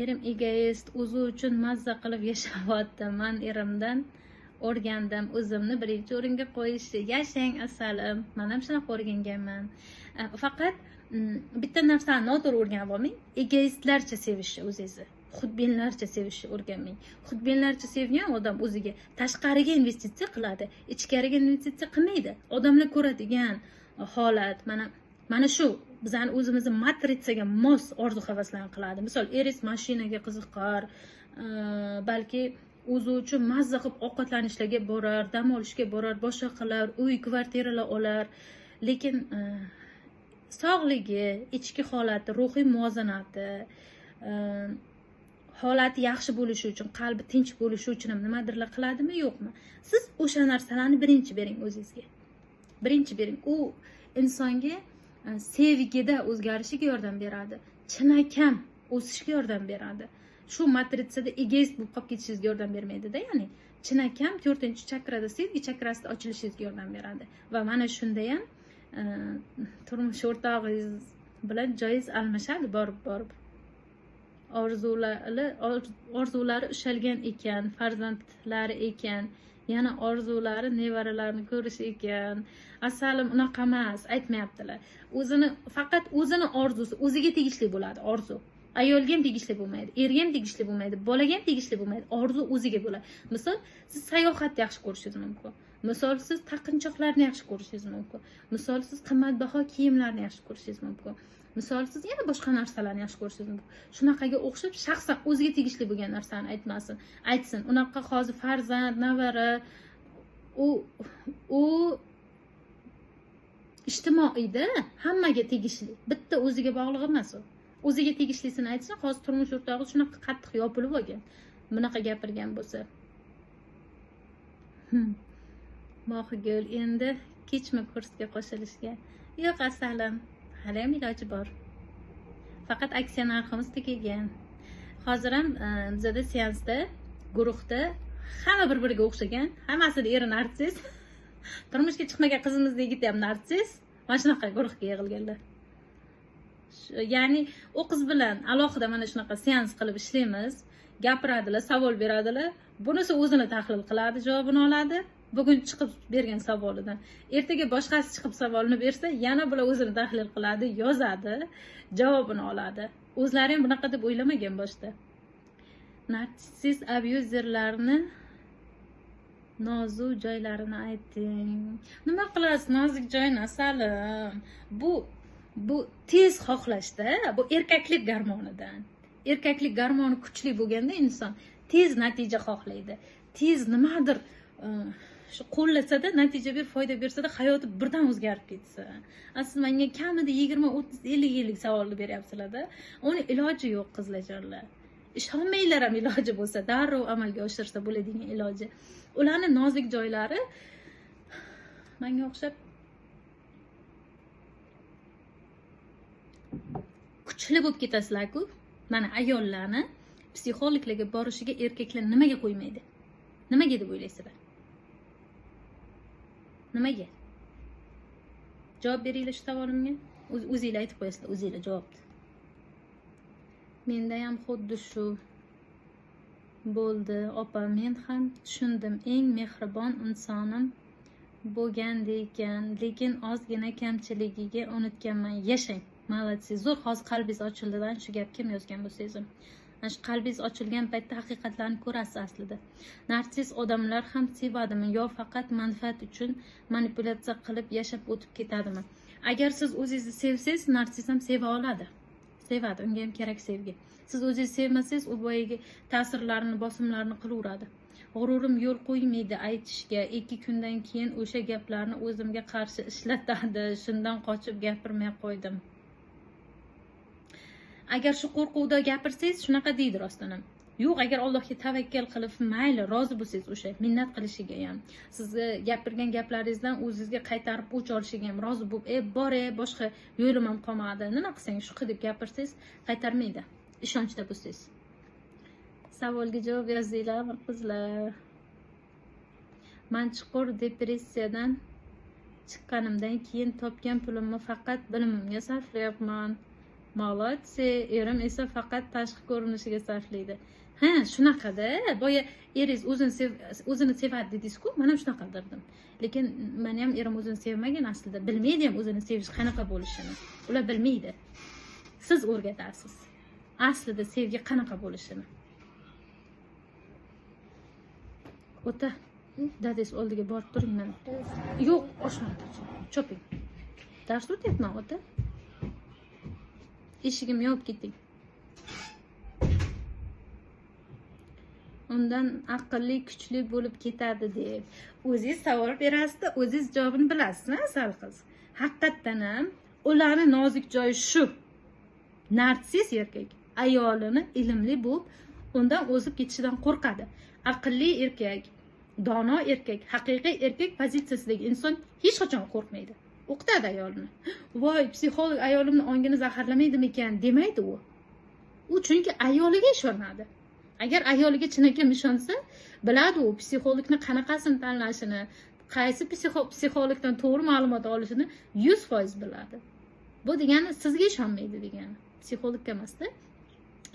Erim egoist, o'zi uchun mazza qilib yashayapti. Man erimdan o'rgandim o'zimni birinchi o'ringa qo'yishni. Yashang asalim, man ham shunaqa o'rganganman. Faqat bitta narsani noto'g'ri o'rganib olmang, egoistlarcha sevishni, o'zingizni xudbinlarcha sevishni o'rganmang. Xudbinlarcha sevgan odam o'ziga tashqariga investitsiya qiladi, ichkariga investitsiya qilmaydi. Odamlar ko'radigan holat mana shu bizani o'zimizni matritsaga mos orzu havaslarni qiladi. Misol, eringiz mashinaga qiziqar, balki o'zi uchun mazza qilib ovqatlanishlarga borar, dam olishga borar, boshqa qilar, uy, kvartiralar olar, lekin sog'ligi, ichki holati, ruhiy muvozanati, holati yaxshi bo'lishi uchun, qalbi tinch bo'lishi uchun ham nimadirlar qiladimi, yo'qmi? Siz o'sha narsalarni birinchi bering o'zingizga. Birinchi bering. U insonga sevgida o'zgarishiga yordam beradi, chinakam o'sishga yordam beradi. Shu matritsada egoist bo'lib qolib ketishingizga yordam bermaydi-da, ya'ni chinakam 4-chakrada, sevgi chakrasida ochilishingizga yordam beradi. Va mana shunda ham turmush o'rtog'ingiz bilan joyingiz almashadi borib-borib. Orzulari ushalgan ekan, farzandlari ekan, yana orzulari nevaralarni ko'rish ekan. Asalim, unaqa emas, aytmayaptilar. O'zini, faqat o'zini orzusi o'ziga tegishli bo'ladi orzu. Ayolga ham tegishli bo'lmaydi, erga ham tegishli bo'lmaydi, bolaga ham tegishli bo'lmaydi. Orzu o'ziga bo'ladi. Misol, siz sayohatni yaxshi ko'rishingiz mumkin. Misol, siz taqinchoqlarni yaxshi ko'rishingiz mumkin. Misol, siz qimmatbaho kiyimlarni yaxshi ko'rishingiz mumkin. Misol, siz yana boshqa narsalarni yaxshi ko'rishingiz mumkin. Shunaqaga o'xshab shaxsan o'ziga tegishli bo'lgan narsani aytmasin, aytsin. Unaqa hozir farzand, navara, u ijtimoiyda hammaga tegishli. Bitta o'ziga bog'liq emas u. O'ziga tegishlisini aytsin. Hozir turmush o'rtog'i shunaqa qattiq yopilib olgan. Bunaqa gapirgan bo'lsa. Mohigul, endi kechmi kursga qo'shilishga? Yo'q asalim, hali ham iloji bor. Faqat aksiya narximiz tugagan. Hozir ham bizada seansda, guruhda hamma bir-biriga o'xshagan, hammasida eri narsiz. Turmushga chiqmagan qizimizni yigiti ham narsiz. Mana shunaqa guruhga yig'ilganlar. Ya'ni u qiz bilan alohida mana shunaqa seans qilib ishlaymiz, gapiradilar, savol beradilar. Bunisi o'zini tahlil qiladi, javobini oladi. Bugun chiqib bergan savolidan ertaga boshqasi chiqib savolini bersa, yana bular o'zini tahlil qiladi, yozadi, javobini oladi. O'zlari ham bunaqa deb o'ylamagan boshda. Narsiz abyuzerlarni nozik joylarini ayting. Nima qilasiz nozik joyini asalim? Bu tez xohlashda, bu erkaklik gormonidan. Erkaklik gormoni kuchli bo'lganda inson tez natija xohlaydi. Tez nimadir shu qo'llasada, natija ber, foyda bersada hayoti birdan o'zgarib ketsa. Siz menga kamida 20, 30, 50 yillik savolni beryapsizlar-da. Uni iloji yo'q qizlarjonlar. Ishonmanglar ham iloji bo'lsa, darrov amalga oshirsa bo'ladigan iloji. Ularning nozik joylari menga o'xshab kuchli bo'lib ketasizlar-ku. Mana ayollarni psixologlarga borishiga erkaklar nimaga qo'ymaydi? Nimaga deb o'ylaysizlar? Nimaga? Javob beringlar shu savolimga. O'zinglar aytib qo'yasizlar, o'zinglar javobni. Menda ham xuddi shu bo'ldi, opa, men ham tushundim. Eng mehribon insonim bo'lganda ekan, lekin ozgina kamchiligiga unutganman. Yashang. Молодцы. Zo'r, hozir qalbingiz ochildi-da, shu gap kim yozgan bo'lsangiz ham. Ana shu qalbingiz ochilgan paytda haqiqatlarni ko'rasiz aslida. Narsiz odamlar ham sevadimi yo faqat manfaat uchun manipulyatsiya qilib yashab o'tib ketadimi? Agar siz o'zingizni sevsangiz, narsiz ham seva oladi. Sevadi, unga ham kerak sevgi. Siz o'zingizni sevmasangiz, u boyagi ta'sirlarini, bosimlarini qilaveradi. G'ururim yo'l qo'ymaydi aytishga. 2 kundan keyin o'sha gaplarni o'zimga qarshi ishlatadi. Shundan qochib gapirmay qo'ydim. Agar shu qo'rquvda gapirsangiz, shunaqa deydi rostdan ham. Yo'q, agar Allohga tavakkal qilib, mayli, rozi bo'lsangiz o'sha minnat qilishiga ham, sizni gapirgan gaplaringizdan o'zingizga qaytarib o'ch olishiga ham rozi bo'lib, bor, boshqa yo'lim ham qolmadi, nima qilsang shu qil deb gapirsangiz, qaytarmaydi. Ishonchda bo'lsangiz. Savolga javob yozdinglarmi qizlar? Men chuqur depressiyadan chiqqanimdan keyin topgan pulimni faqat bilimimga sarflayapman. Молодцы, erim esa faqat tashqi ko'rinishiga sarflaydi. Ha, shunaqada. Boya eringiz o'zini sevadi dedingiz-ku, men ham shunaqa derdim. Lekin meni ham erim o'zini sevmagan aslida, bilmaydi ham o'zini sevish qanaqa bo'lishini. Ular bilmaydi. Siz o'rgatasiz. Aslida sevgi qanaqa bo'lishini. O'ta, dadangiz oldiga borib turing mana. Yo'q, oshxonada. Choping. Dars o'tyapman, ota. Eshigimni yopib keting. Undan aqlli, kuchli bo'lib ketadi deb. O'zingiz savol berasizda, o'zingiz javobini bilasizmi, asal qiz? Haqiqatan ham ularni nozik joyi shu. Narsiz erkak ayolini ilmli bo'lib, undan o'zib ketishidan qo'rqadi. Aqlli erkak, dono erkak, haqiqiy erkak pozitsiyasidagi inson hech qachon qo'rqmaydi. O'qitadi ayolini. Voy, psixolog ayolimni ongini zaharlamaydimikan demaydi u. U chunki ayoliga ishonadi. Agar ayoliga chinakam ishonsa, biladi u psixologni qanaqasini tanlashini, qaysi psixologdan to'g'ri ma'lumot olishini 100% biladi. Bu degani sizga ishonmaydi degani, psixologga emasda.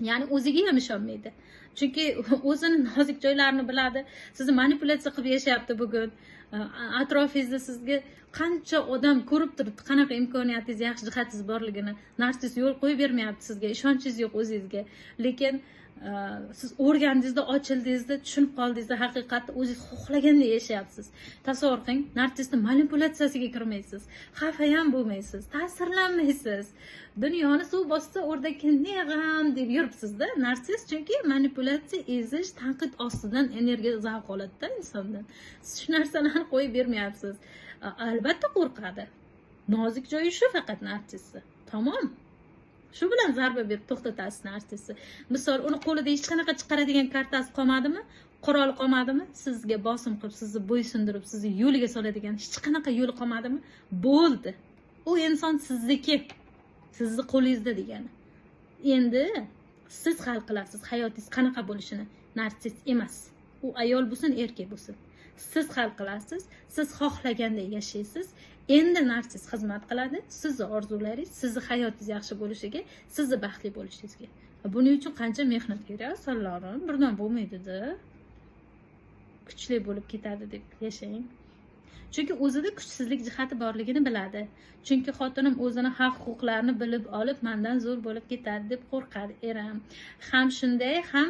Ya'ni o'ziga ham ishonmaydi. Chunki o'zini nozik joylarini biladi. Sizni manipulyatsiya qilib yashayapti bugun. Atrofingizda sizga qancha odam ko'rib turibdi, qanaqa imkoniyatingiz, yaxshi jihatingiz borligini. Narsiz yo'l qo'yib bermayapti sizga, ishonchingiz yo'q o'zingizga. Lekin siz o'rgandingizda, ochildingizda, tushunib qoldingizda haqiqatni o'zingiz xohlagandek yashayapsiz. Tasavvur qiling, narsistni manipulyatsiyasiga kirmaysiz, xafa ham bo'lmaysiz, ta'sirlanmaysiz. Dunyoni suv bossa o'rdakka ne g'am deb yuribsiz-da. Narsis chunki manipulyatsiya, ezish, tanqid ostidan energiya zavq oladi-da insondan. Siz shu narsalarni qo'yib bermayapsiz. Albatta qo'rqadi. Nozik joyi shu faqat narsisni. Tamom. Shu bilan zarba berib to'xtatasiz narsisi. Misol, uni qo'lida hech qanaqa chiqaradigan kartasi qolmadimi? Qurol qolmadimi? Sizga bosim qilib, sizni bo'ysundirib, sizni yo'liga soladigan hech qanaqa yo'li qolmadimi? Bo'ldi. U inson sizniki. Sizni qo'lingizda degani. Endi siz hal qilasiz hayotingiz qanaqa bo'lishini. Narsis emas. U ayol bo'lsin, erkak bo'lsin. Siz hal qilasiz, siz xohlagandek yashaysiz. Endi narsiz xizmat qiladi, sizni orzularingiz, sizni hayotingiz yaxshi bo'lishiga, sizni baxtli bo'lishingizga. Buning uchun qancha mehnat kerak, asallarim, birdan bo'lmaydi-da. Kuchli bo'lib ketadi deb yashang. Chunki o'zida kuchsizlik jihati borligini biladi. Chunki xotinim o'zini haq-huquqlarini bilib olib, mendan zo'r bo'lib ketadi deb qo'rqadi erim. Ham shunday, ham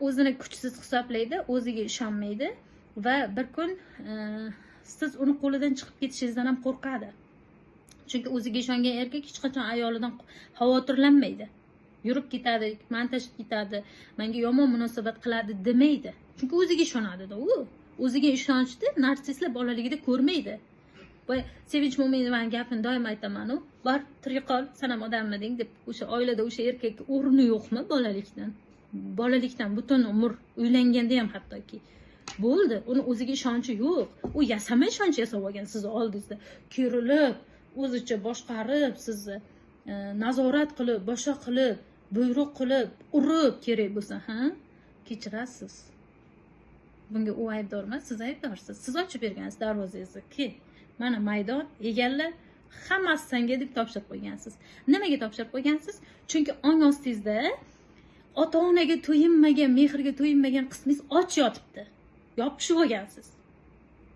o'zini kuchsiz hisoblaydi, o'ziga ishonmaydi va bir kun siz uni qo'lidan chiqib ketishingizdan ham qo'rqadi. Chunki o'ziga ishongan erkak hech qachon ayolidan xavotirlanmaydi. Yurib ketadi, meni tashlab ketadi, menga yomon munosabat qiladi demaydi. Chunki o'ziga ishonadi-da u. O'ziga ishonchni narsistlar bolaligida ko'rmaydi. Voy, Sevinch Mo'minovaning gapini doim aytaman-u, bor tirik qol, sen ham odammiding deb o'sha oilada o'sha erkakka o'rni yo'qmi bolalikdan? Bolalikdan butun umr uylanganda ham hattoki. Bo'ldi, uni o'ziga ishonchi yo'q. U yasama ishonch yasab olgan sizni oldingizda. Kerilib, o'zicha boshqarib, sizni nazorat qilib, boshqa qilib, buyruq qilib, urib kerak bo'lsa, ha? Kechirasiz. Bunga u aybdor emas, siz aybdorsiz. Siz ochib bergansiz darvozangizni. Ki, mana maydon, egalla, hammasi senga deb topshirib qo'ygansiz. Nimaga topshirib qo'ygansiz? Chunki ong ostingizda ota-onaga to'yinmagan, mehrga to'yinmagan qismingiz och yotibdi. Yopishib olgansiz.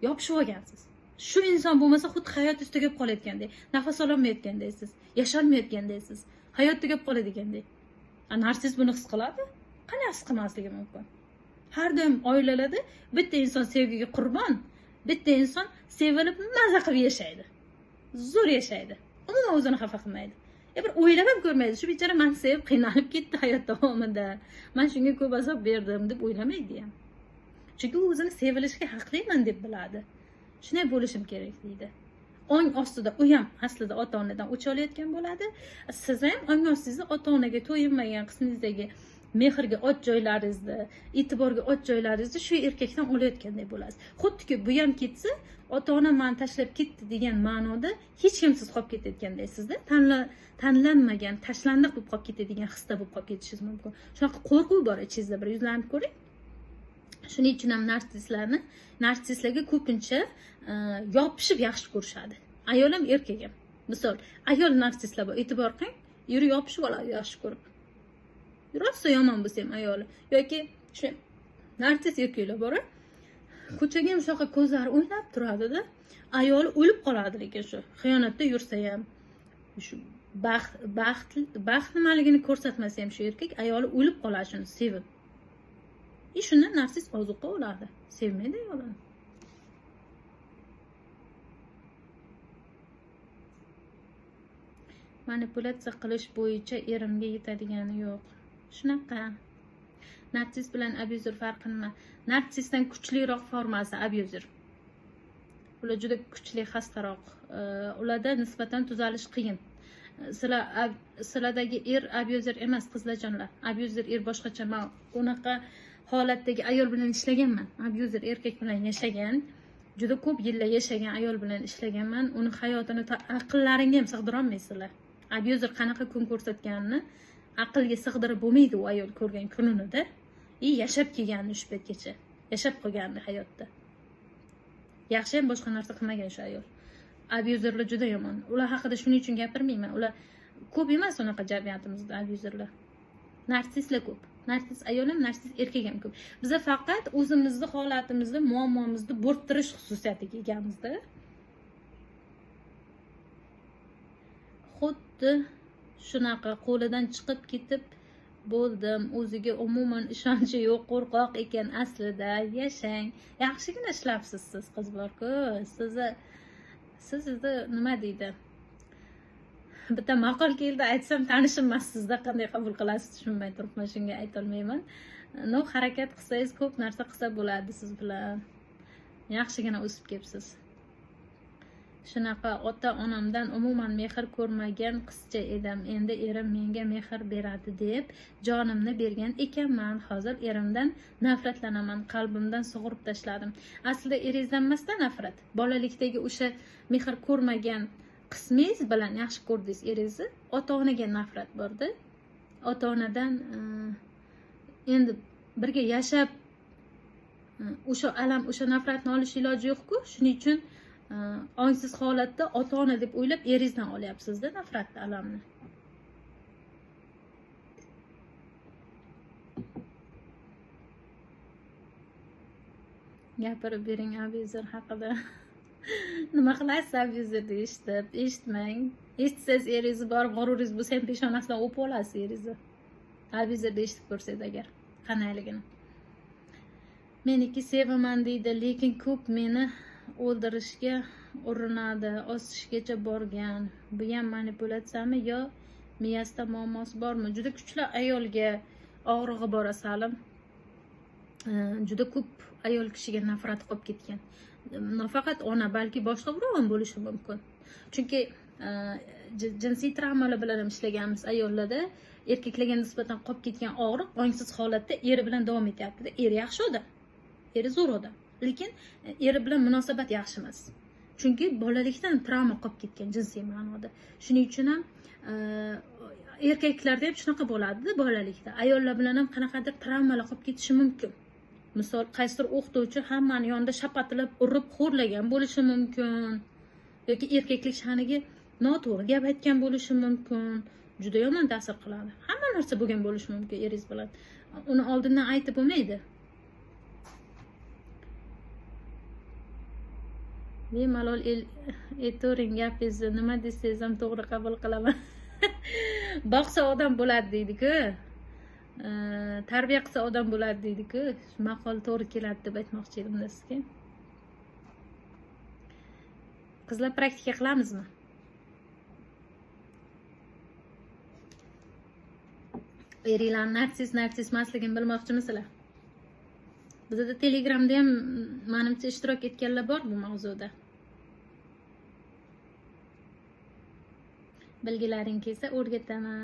Yopishib olgansiz. Shu inson bo'lmasa xuddi hayotingiz tugab qolayotgandek, nafas ololmayotgandaysiz, yasholmayotgandaysiz, hayot tugab qoladigandek. Narsiz buni his qiladi? Qanday his qilmasligi mumkin? Har doim oilalarda bitta inson sevgiga qurbon, bitta inson sevilib maza qilib yashaydi. Zo'r yashaydi. Umuman o'zini xafa qilmaydi. Bir o'ylab ham ko'rmaydi. Shu bechora meni sevib qiynalib ketdi hayot davomida. Men shunga ko'p azob berdim deb o'ylamaydi ham. Chunki u o'zini sevilishga haqliman deb biladi. Shunday bo'lishim kerak deydi. Ong ostida u ham aslida ota-onadan o'ch olayotgan bo'ladi. Siz ham ong ostingizda ota-onaga to'yinmagan qismingizdagi mehrga och joylaringizni, e'tiborga och joylaringizni shu erkakdan olayotgandek bo'lasiz. Xuddiki bu ham ketsa, ota-ona meni tashlab ketdi degan ma'noda hech kimsiz qolib ketayotgandaysizda, tanlanmagan, tashlandiq bo'lib qolib ketadigan hisda bo'lib qolib ketishingiz mumkin. Shunaqa qo'rquv bor ichingizda, bir yuzlanib ko'ring. Shuning uchun ham narsistlarga ko'pincha yopishib yaxshi ko'rishadi. Ayol ham, erkak ham. Misol, ayol narsistlar bor, e'tibor qiling. Eri yopishib oladi yaxshi ko'rib. Rosa yomon bo'lsa ham ayoli yoki shu narsis erkaklar bor, ko'chaga ham shunaqa ko'zlari o'ynab turadida, ayoli o'lib qoladi, lekin shu xiyonatda yursa ham, shu baxt nimaligini ko'rsatmasa ham shu erkak, ayoli o'lib qoladi shuni sevib. Shundan narsis ozuqa oladi, sevmaydi ayolini. Manipulyatsiya qilish bo'yicha erimga yetadigani yo'q. Shunaqa. Narsis bilan abyuzer farqi nima? Narsisdan kuchliroq formasi abyuzer. Ular juda kuchli, xastaroq. Ularda nisbatan tuzalish qiyin. Sizlardagi er abyuzer emas, qizlarjonlar. Abyuzer er boshqacha. Men unaqa holatdagi ayol bilan ishlaganman. Abyuzer erkak bilan yashagan, juda ko'p yillar yashagan ayol bilan ishlaganman. Uni hayotini aqllaringga ham sig'dira olmaysizlar. Abyuzer qanaqa kun ko'rsatganini aqlga sig'dirib bo'lmaydi u ayol ko'rgan kunini-da. Yashab kelganini shu paytgacha, yashab qolganini hayotda. Yaxshi ham boshqa narsa qilmagan shu ayol. Abyuzerlar juda yomon. Ular haqida shuning uchun gapirmayman. Ular ko'p emas unaqa jamiyatimizda abyuzerlar. Narsislar ko'p. Narsis ayol ham, narsis erkak ham ko'p. Biza faqat o'zimizni holatimizni, muammomizni bo'rttirish xususiyatiga egamizda. Xuddi shunaqa qo'lidan chiqib ketib bo'ldim. O'ziga umuman ishonchi yo'q, qo'rqoq ekan aslida. Yashang. Yaxshigina ishlabsiz siz, qiz bor-ku. Sizni nima deydi? Bitta maqol keldi, aytsam tanishim emas sizda, qanday qabul qilasiz tushunmay turibman, shunga aytolmayman. No, harakat qilsangiz ko'p narsa qilsa bo'ladi siz bilan. Yaxshigina o'sib kelibsiz. Shunaqa ota-onamdan umuman mehr ko'rmagan qizcha edim. Endi erim menga mehr beradi deb jonimni bergan ekanman. Hozir erimdan nafratlanaman, qalbimdan sug'urib tashladim. Aslida eringizdan emasda nafrat. Bolalikdagi o'sha mehr ko'rmagan qismingiz bilan yaxshi ko'rdingiz eringizni, ota-onaga nafrat bordi. Ota-onadan endi birga yashab o'sha alam, o'sha nafratni olish iloji yo'q-ku. Shuning uchun ongsiz holatda ota-ona deb o'ylab eringizdan olyapsiz-da nafratni, alamni. Gapirib bering abyuzer haqida. Nima qilasiz abyuzerni eshitib? Eshitmang. Eshitsangiz eringizni borib g'ururingiz bo'lsa ham peshonasidan o'pib olasiz eringizni. Abyuzerni eshitib ko'rsangiz agar qanayligini. Meniki sevaman deydi, lekin ko'p meni o'ldirishga urinadi, osishgacha borgan. Bu ham manipulyatsiyami yo miyasida muammosi bormi? Juda kuchli ayolga og'rig'i bor asalim. Juda ko'p ayol kishiga nafrat qolib ketgan. Nafaqat ona, balki boshqa birov ham bo'lishi mumkin. Chunki jinsiy travmalar bilan ham ishlaganmiz ayollarda, erkaklarga nisbatan qolib ketgan og'riq ongsiz holatda eri bilan davom etyapti-da. Eri yaxshi odam, eri zo'r odam, lekin eri bilan munosabat yaxshi emas. Chunki bolalikdan travma qolib ketgan jinsiy ma'noda. Shuning uchun ham erkaklarda ham shunaqa bo'ladi-da bolalikda. Ayollar bilan ham qanaqadir travmalar qolib ketishi mumkin. Misol, qaysidir o'qituvchi hammani yonida shapatilab, urib, xo'rlagan bo'lishi mumkin yoki erkaklik sha'niga noto'g'ri gap aytgan bo'lishi mumkin. Juda yomon ta'sir qiladi. Hamma narsa bo'lgan bo'lishi mumkin eringiz bilan. Uni oldindan aytib bo'lmaydi. Bemalol aytavering gapingizni, nima desangiz ham to'g'ri qabul qilaman. Boqsa odam bo'ladi deydi-ku. Tarbiya qilsa odam bo'ladi deydi-ku. Maqol to'g'ri keladi deb aytmoqchi edim sizga. Qizlar, praktika qilamizmi? Eringlar narsis emasligini bilmoqchimisizlar? Bizda Telegramda ham menimcha ishtirok etganlar bor bu mavzuda. Bilgilaring kelsa o'rgataman.